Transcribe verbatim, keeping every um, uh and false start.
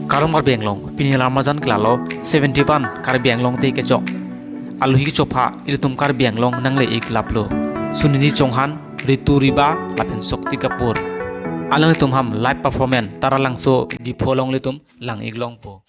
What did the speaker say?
Kardom Karbi Anglong, pini alam arjan ke lalo seventy-one Karbi Anglong Day kechok. Alohi kechopha ilitum Karbi Anglong nangle-ik laplo. Sunini Chauhan, Ritu Riba lapen Shakti Kapoor. Alanglitum ham live performance Taralangso Diphu along ilitum lang-ik longpo.